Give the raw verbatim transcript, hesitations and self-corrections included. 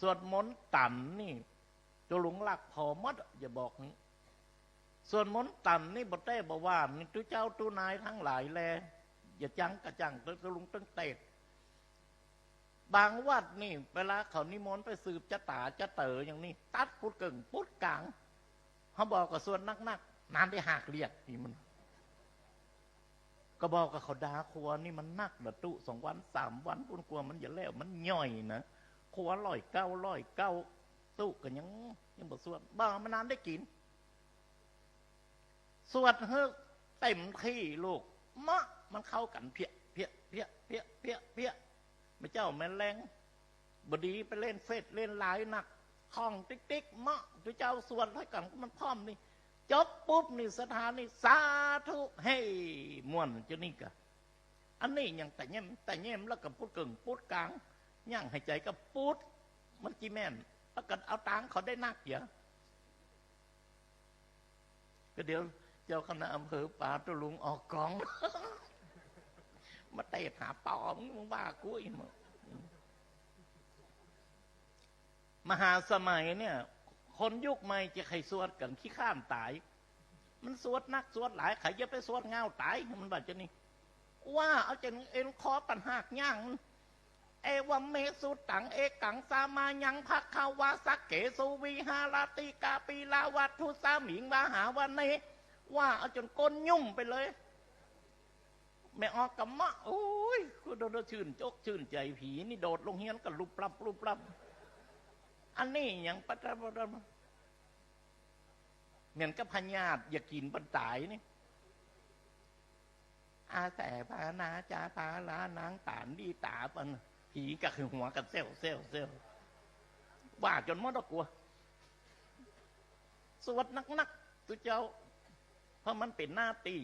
สวดมนต์ตันนี่ ตุ๊ลุงลักผ่อหมด จะบอกนี้ สวดมนต์ตันนี่บ่แต้บ่หว่านนี่ ตุ๊เจ้าตุ๊นายตังหลายแล อย่าจังกะจัง ตุ๊ลุงตึงเตศ บางวัดนี่ เวลาเขานิมนต์ไปสืบจะต๋าจะเต๋ออย่างนี้ ตัดปุ๊ดเกิ่งปุ๊ดก๋าง เฮาบ่าก็สวดนักๆ นานได้หากเลียดนี่มัน ก็บ่าก็เขาด่าครัวนี่มันนักนะตุ๊ สองวันสามวันปุ้น กว่ามันจะแล้ว มันย่อยนะ ครัวร้อยเก้า ร้อยเก้า ตุ๊ก็ยัง ยังบ่สวด บ่ามันนานได้กิ๋น สวดหื้อเต๋มตี้ลูก เมาะมันเข้ากั๋น เพี้ย เพี้ย เพี้ย เพี้ย เพี้ย เพี้ย แม่เจ้าแม่แลง บ่ดีไปเล่นเฟซเล่นไลน์นัก ท่องติ๊กๆ เมาะ ตุ๊เจ้าสวดหื้อกั๋นมันพร้อมนี่ จบปุ๊บนี่ ศรัทธานี่ สาธุ เฮ้ย ม่วนจะนี่กะ อันนี้ยังตะเยี่ยม ตะเยี่ยม แล้วก็ปุ๊ดเกิ่งปุ๊ดก๋าง ยังหายใจ๋ก็ปุ๊ด มันจิแม่น แล้วก็เอาตังค์เขาได้นักเยียะ ก็เดี๋ยวเจ้าคณะอำเภอปาตุ๊ลุงออกก๋อง มาเตศหาปอมึง มึงว่ากูอีกมึง มหาสมัยเนี่ย คนยุคใหม่จะใค่สวดกั๋น ขี้คร้านต๋าย มันสวดนักสวดหลาย ใค่จะไปสวดเง่าต๋าย มันว่าจะนี่ ว่าเอาจ๋นเอ็นคอปันหากย่าง เอวัมเมสุตัง เอกังสามายัง ภัคคะวา สักเขสุ วิหารติ กาปิลวัตถุสมิง วหาวันเน ว่าเอาจ๋นก้นยุ่มไปเลย แม่ออกกำมะ โอ้ย คือโดนชื่นจกชื่นใจ๋ ผีนี่โดดลงเฮียนก็ลุบลับลุบลับ อันนี้ยังปะตะปะตะ เหมือนกับพยาธิ อย่ากิ๋นปันต๋ายนี่ อาแสพานาจาพาลานางต๋านดีต๋าปัน ผีก็คือหัวกันเซลเซลเซล ว่าจ๋นหมดก็กั๋ว สวดนักๆ ตุ๊เจ้า เพราะมันเป๋นหน้าตี้